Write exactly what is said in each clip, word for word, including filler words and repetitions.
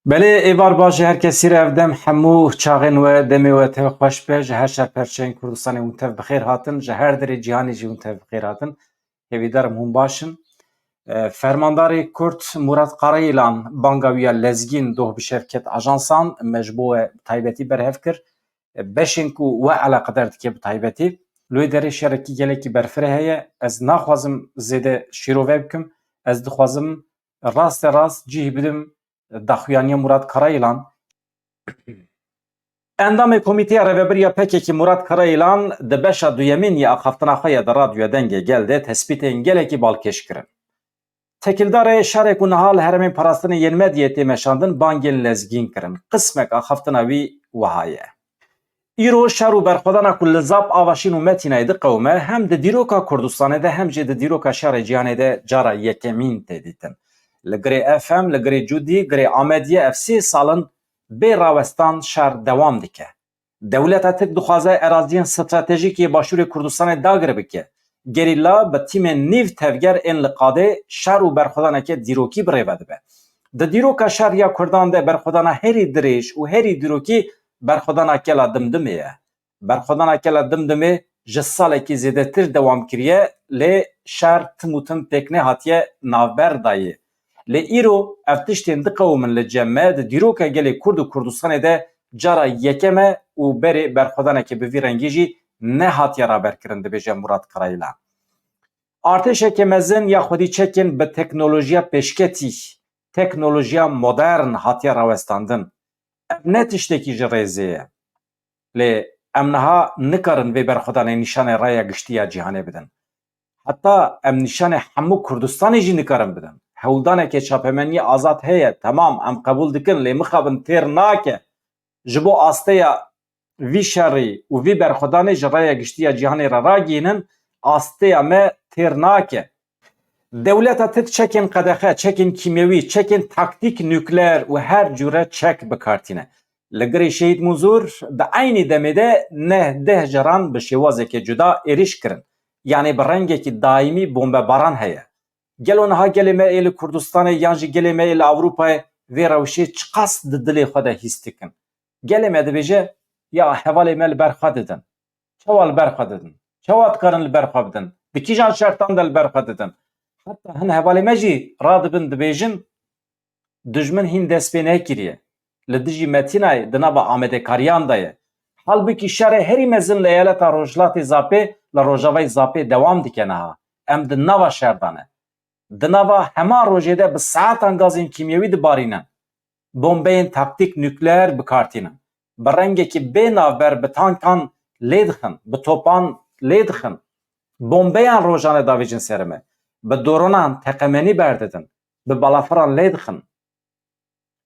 Belê, êvar baş ji her kesî re, ev dem hemû çaxên we, demê we tev xweş be. Ji her şer perçeyên Kurdistanê hûn tev bi xêr hatin, ji her derê cîhanê jî hûn tev bi xêr hatin. Hêvîdar im hûn baş in. E, Fermandarê Kurd Murat Karayilan banga wî ya lezgîn doh bi şevket ajansan me ji bo we bi taybetî berhev kir. E, beşên ku we eleqedar dike bi taybetî. Li wê derê şerekî gelekî berfireh heye. Ez naxwazim zêde şîrove bikim. Ez dixwazim raste rast cih bidim daxuyaniya Murat Karayilan. Endamê Komîteya Rêvebir ya P K K Murat Karayilan di beşa duyemîn ya axaftina xwe ya di Radyoya Dengê Gel de tespîtên gelekî balkêş kirin. Têkildarê şerê ku niha li herêmên parastinê yên medyayê tê meşandin, bangên lezgîn kirin. Qismek axaftina wî wiha ye. Îro şer û berxwedana ku li Zap, Avaşîn û Metînayê diqewime, hem di dîroka Kurdistanê de hem jî di dîroka şerê cîhanê de cara yekemîn tê dîtin. Li girê F M, li girê Cûdî, girê Amediyê ev sê sal in bê rawestan şer dewam dike. Dewleta Tirk dixwaze eraziyên stratejîk yê Başûrê Kurdistanê dagir bike. Gerîla bi tîmên nîv tevger ên li qadê şer û berxwedaneke dîrokî bi rê ve dibe. Di dîroka şer ya Kurdan de berxwedana herî dirêj û herî dîrokî berxwedana Kela Dimdimê ye. Berxwedana Kela Dimdimê ji salekî zêdetir dewam kiriye, lê şer tim û tim pêk nehatiye navber dayê. Lê îro ev tiştên diqewimin li cem me di dîroka gelê Kurd û Kurdistanê de cara yekem e û berê berxwedaneke bi vî rengî jî nehatiye raberkirin, dibêje Murat Karayilan. Artêşeke mezin ya xwedî çekên bi teknolojiya pêşketî, teknolojiya modern hatiye rawestandin. Ev ne tiştekî ji rêzê ye. Lê em niha nikarin vê berxwedanê nîşanê raya giştî ya cîhanê bidin. Heta em nîşanê hemû Kurdistanê jî nikarin bidin. Hewldaneke çapemeniyê azad heye, temam, em qebûl dikin, lê mixabin têr nake. Ji bo asteya vî şerî û vî berxwedanê ji raya giştî ya cîhanê re ragihînin, asteya me têr nake. Dewleta Tirk çekên qedexe, çekên kîmyewî, çekên taktîk nukleer û her cûre çek bi kar tîne. Li girê Şehîd Mûzûr di eynî demê de neh deh caran bi şêwazeke cuda êrîş kirin. Yanî bi rengekî daîmî bombebaran heye. Gelo niha gelê me ê li Kurdistanê yan jî gelê me ê li Ewropayê vê rewşê çiqas di dilê xwe de hîs dikin? Gelê me dibêje, ya hevalê me li ber xwe didin. Çawa li ber xwe didin? Çawa dikarin li ber xwe bidin? Di kîjan şertan de li ber xwe didin? Heta hin hevalê me jî radibin dibêjin, dijmin hîn dest pê nekiriye. Li dijî Metînayê di nava amadekariyan de ye. Halbûkî şerê herî mezin li eyaleta Rojhilatê Zapê, li Rojavayê Zapê dewam dike niha. Em di nava şer de ne. Di nava heman rojê de bi saetan gazên kîmyewî dibarînin. Bombeyên taktîk nukleer bi kar tînin. Bi rengekî bê navber bi tankan lê dixin, bi topan lê dixin. Bombeyan rojane davêjin ser me. Bi dronan teqemenî berdidin. Bi balafiran lê dixin.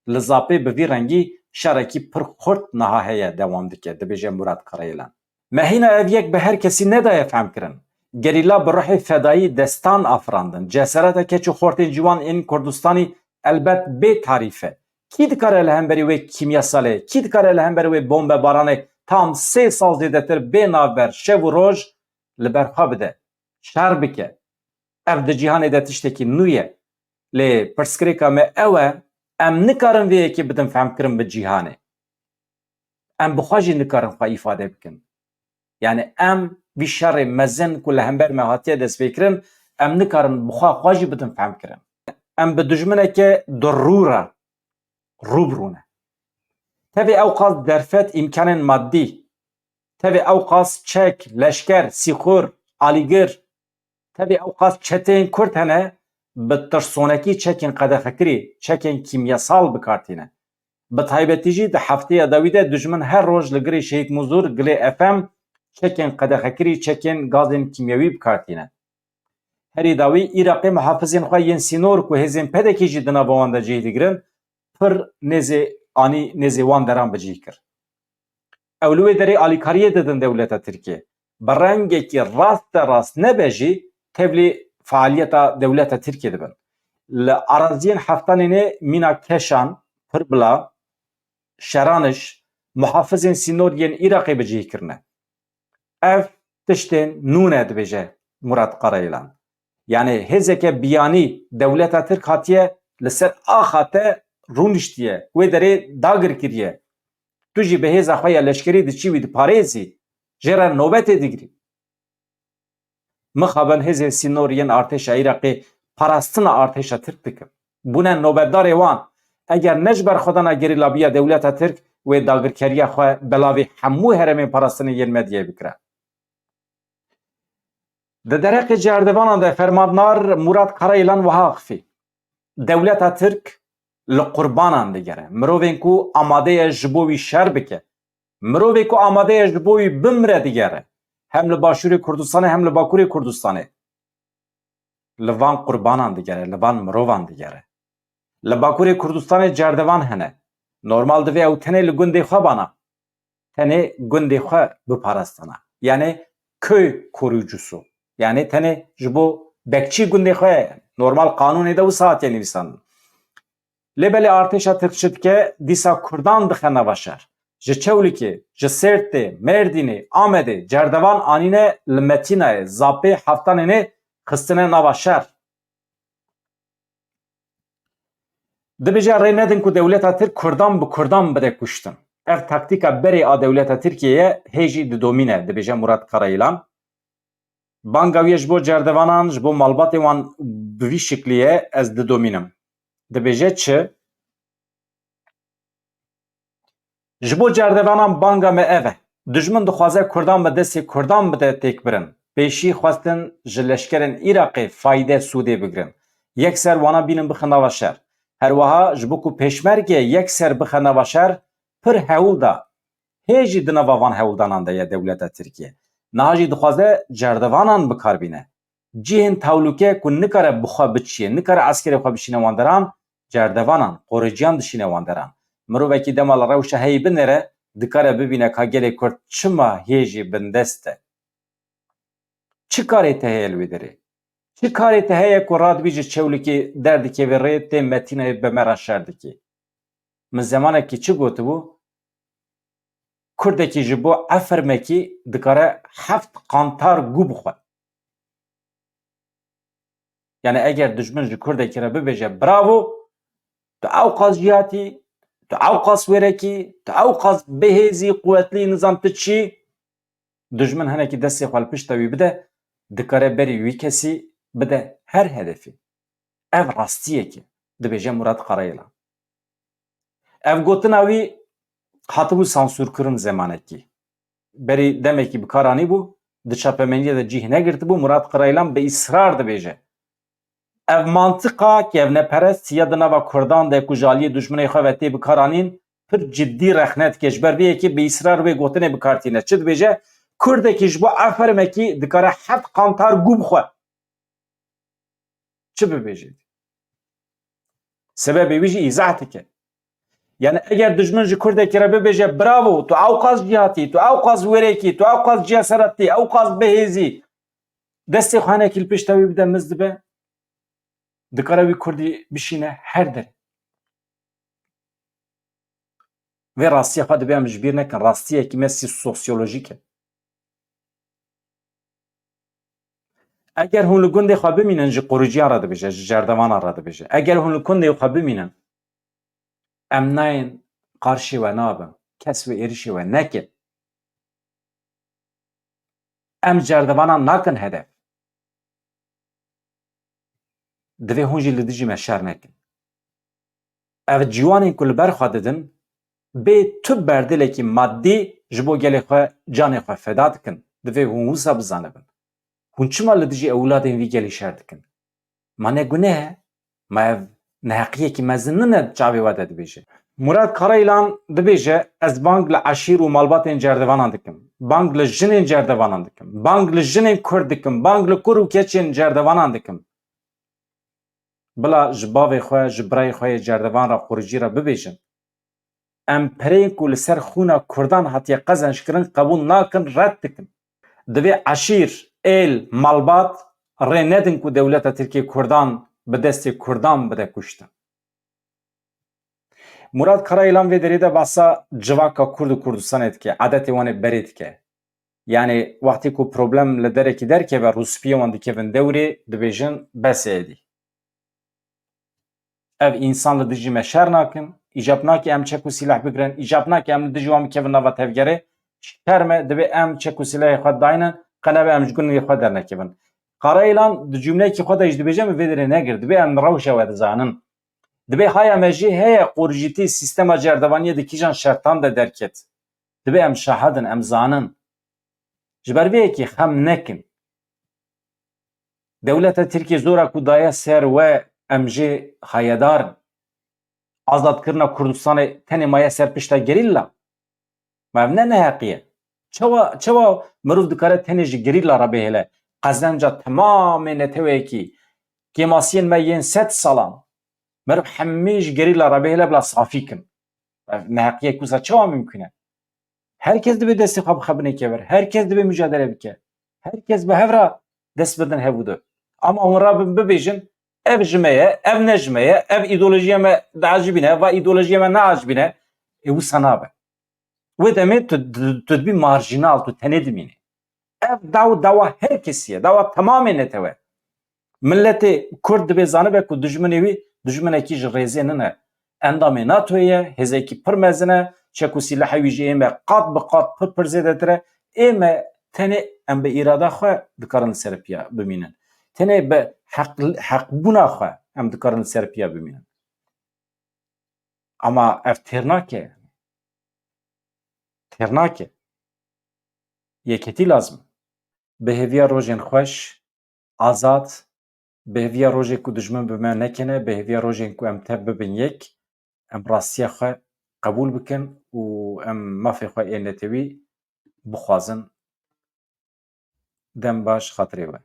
Li Zapê bi vî rengî şerekî pir xurt niha heye, dewam dike, dibêje Murat Karayilan. Me hîna ev yek bi her kesî nedaye fehmkirin. Gerîla bi ruhê fedayî destan afirandin. Cesereta keç û xortên ciwan ên Kurdistanî elbet bê tarîf e. Kî dikare li hemberî wê kîmyasalê, kî dikare li hemberî wê bombebaranê tam sê sal zêdetir bê navber şev û roj li ber xwe bide, şer bike? Ev di cîhanê de tiştekî nû ye. Lê pirsgirêka me ew e, em nikarin vê yekê bidin fehmkirin bi cîhanê. Em bi xwe jî nikarin xwe îfade bikin. Yani em vî şerê mezin ku li hember me hatiye destpêkirin, em nikarin bi xwe xwe jî bidin fehmkirin. Em bi dijmineke durrû re rû bi rû ne. Tevî ew qas derfet, îmkanên madî, tevî ew qas çek, leşker, sîxur, alîgir, tevî ew qas çeteyên Kurd hene, bi tirsonekî çekên qedexekirî, çekên kîmyasal bi kar tîne. Bi taybetî jî di hefteya dawî de dijmin her roj li girê Şehîd Mûzûr, Gilê F M, çekên qedexekirî, çekên gazên kîmyewî bi kar tîne. Herî dawî Iraqê muhafizên xwe yên sînor ku hêzên P D K jî di nava wan de cih digirin, pir nêzê anî, nêzê wan deran bi cih kir. Ew li wê derê alîkariyê didin dewleta Tirkiyê. Bi rengekî raste rast nebe jî tevlî faaliyeta dewleta Tirkiyê dibin. Li araziyên Heftanênê mîna Keşan, Pirbila, Şeraniş, muhafizên sînor yên Iraqê bi cih kirine. Ev tiştên nû ne, dibêje Murat Karayilan. Yani hêzeke biyanî dewleta Tirk hatiye li ser axa te rûniştiye, wê derê dagir kiriye. Tu jî bi hêza xwe ya leşkerî diçî wî diparêzî, jê re nobetê digirî. Mixabin hêzên sînor yên artêşa Iraqê parastina artêşa Tirk dikin. Bûne nobetdarê wan. Eger ne ji berxwedana gerîlabiya dewleta Tirk, wê dagirkeriya xwe belavê hemû herêmên parastinê yên medyayê bikire. Di dereqê cerdevanan de fermandar Murat Karayilan wiha axifî: Dewleta Tirk li qurbanan digere. Mirovên ku amade ye ji bo wî şer bike, mirovê ku amade ye ji bo wî bimire digere. Hem li Başûrê Kurdistanê hem li Bakurê Kurdistanê. Li van qurbanan digere, li van mirovan digere. Li Bakurê Kurdistanê cerdevan hene. Normal divê ew tenê li gundê xwe bana. Tenê gundê xwe biparastana. Yani köy koruyucusu. Yani tenê ji bo bekçî gundê xwe ye. Normal qanûnê de wisa hatiye nivîsandin. Lê belê artêşa Tirk çi dike, dîsa Kurdan dixe nava şer. Ji Çewlikê, ji Sêrtê, Mêrdînê, Amedê cerdevan anîne li Metînayê, Zapê, Heftanênê xistine nava şer. Dibêje rê nedin ku dewleta Tirk Kurdan bi Kurdan bide kuştin. Ev taktîka berê a dewleta Tirkiyê ye, hê jî didomîne, dibêje Murat Karayilan. Banga wî ye ji bo cerdevanan, ji bo malbatê wan bi vî şiklî ye, ez didomînim. Dibêje çi? Ji bo cerdevanan banga me ev e. Dijmin dixwaze Kurdan bi destê Kurdan bide têkbirin. Pêşî xwestin ji leşkerên Iraqê fayde, sûdê bigirin. Yekser wana bînin bixe nava şer. Her wiha ji bo ku pêşmerge yekser bixe nava şer, pir hewl da. Hê jî di nava van hewldanan de ye dewleta Tirkiye. Niha jî dixwaze cerdevanan bi kar bîne. Cihên tewlûke ku nikare bi xwe biçiye, nikare eskerê xwe bişîne wan deran, cerdevanan, qoriciyan dişîne wan deran. Mirovekî dema li rewşa heyî binêre, dikare bibîne ka gelê Kurd çima hê jî bindest e. Çi karê te heye li wê derê? Çi karê te heye ku radibî ji Çewlikê derdikevê rê tê Metînayê bi me re şer dikî? Min zemanekî çi gotibû? Kurdekî ji bo ev fermekî dikare heft qantar gû bixwe. Yani eger dijmin ji Kurdekî re bibêje bravo, tu ewqas cihatî, tu ewqas wêrekî, tu ewqas bihêzî, quwetlî, nizam tu çi, dijmin hinekî destê xwe li pişta wî bide, dikare berî wî kesî bide her hedefî. Ev rastiyek e, dibêje Murat Karayilan. Ev gotina wî hatibû sansûrkirin zemanekî. Berî demekî bi kar anîbû, di çapemeniyê de cih negirtibû, Murat Karayilan bi îsrar dibêje. Ev mantiqa kevneperest ya di nava Kurdan de ku ji aliyê dijminê xwe ve tê bi kar anîn, pir cidî rexne dike. Ji ber vê yekê bi îsrar wê gotinê bi kar tîne. Çi dibêje? Kurdekî ji bo ev fermekî dikare heft qantar gû bixwe. Çi bibêjê? Sebebê wî jî îzah dike. Yani eger dijmin ji Kurdekî re bibêje bravo, tu ewqas cihatî, tu ewqas wêrekî, tu ewqas ciya seretî, ewqas bihêzî, destê xwe hinekî li pişta wî bide, miz dibe, dikare wî Kurdî bişîne her derê. Vê rastiya xwe divê em ji bîr nekin. Rastiyekî me sî-, sosyolojîk e. Eger hûn li gundê xwe bimînin, ji qoriciyan re dibêje, ji cerdevanan re dibêje. Eger hûn li gundê xwe bimînin, em nayên qarşê we nabin. Kes wê êrişê we neke. Em cerdevanan nakin hedef. Divê hûn jî li dijî me şer nekin. Ev ciwanên ku li ber xwe didin, bê tu berdêlekî madî ji bo gelê xwe canê xwe feda dikin. Divê hûn wisa bizanibin. Hûn çima li dijî ewladên vî gelî şer dikin? Ma ne guneh e? Ma ev neheqiyekî mezin nine çavê we de dibêje? Murat Karayilan dibêje, ez bang li eşîr û malbatên cerdevanan dikim. Bang li jinên cerdevanan dikim. Bang li jinên Kurd dikim. Bang li kur û keçên cerdevanan dikim. Bila ji bavê xwe, ji birayê xwe yê cerdevan re, qoricî re bibêjin. Em pereyên ku li ser xûna Kurdan hatiye qezenc kirin qebûl nakin, red dikin. Divê eşîr, êl, malbat rê nedin ku dewleta Tirkiyê Kurdan bi destê Kurdan bide kuştin. Murat Karayilan vê derê de bahsa civaka Kurd û Kurdistanê dike, edetê wan ê berê dike. Yani wextê ku problem li derekî derkeve, rûspiyê wan dikevin dewrê, dibêjin, bes e êdî. Ev însan li dijî me şer nakin. Îcab nake em çek û sîleh bigirin. Îcab nake em li dijî wan bikevin nava tevgerê. Şer me, divê em çek û sîlehê xwe daynin. Qe nebe em ji gundê xwe dernekevin. Kara Îlan di cumleyekî xwe de jî dibêje, min vê derê negir. Divê em rewşa we dizanin. Divê haya me jî heye qorjîtî sîstema cerdevaniyê di kîjan şertan de derket. Divê em şahid in, em zanin. Ji ber vê yekê xem nekin. Dewleta Tirkiyê zora ku daye ser we, em jê hayedar in. Azadkirina Kurdistanê tenê maye ser pişta gerîla. Ma ev ne neheqî ye? Çawa, çawa mirov dikare tenê ji gerîla re bihêle? Qezenca temamê neteweyekî, kêmasiyên me yên sed salan, mirov hemî ji gerîla re bihêle bila safî kin. Ev neheqiyek wisa çawa mimkun e? Her kes divê destê xwe bixe binê kever. Her kes divê mujadele bike. Her kes bi hev re dest bidin hev û du. Ama hûn rabin bibêjin, ev ji me ye, ev ne ji me ye, ev îdeolojiya me diacibîne, va îdeolojiya me neacibîne. Ê wisa nabe. Wê demê tu, tu, tu dibî marjînal, tu tenê dimînî. Ev daw, dawa her kesî ye, dawa temamê netewe. Miletê Kurd dibê zanibe ku dijminê wî dijminekî ji rêzê nine. Endamê NATOyê ye, hêzekî pir mezin e, çek û sîlehê wî ji ê me qat bi qat pir pir zêdetir e. Ê me tenê em bi îrada xwe dikarin li ser piya bimînin. Tenê bi heq, heqbûna xwe em dikarin li ser piya bimînin. Ama ev têr nake. Têr nake. Yeketî lazim. Bi hêviya rojên xweş, azad, bi hêviya rojê ku dijmin bi me nekene, bi hêviya rojên ku em tev bibin yek, em rastiya xwe qebûl bikin û em mafê xwe ê netewî bixwazin. Dem baş, xatirê we.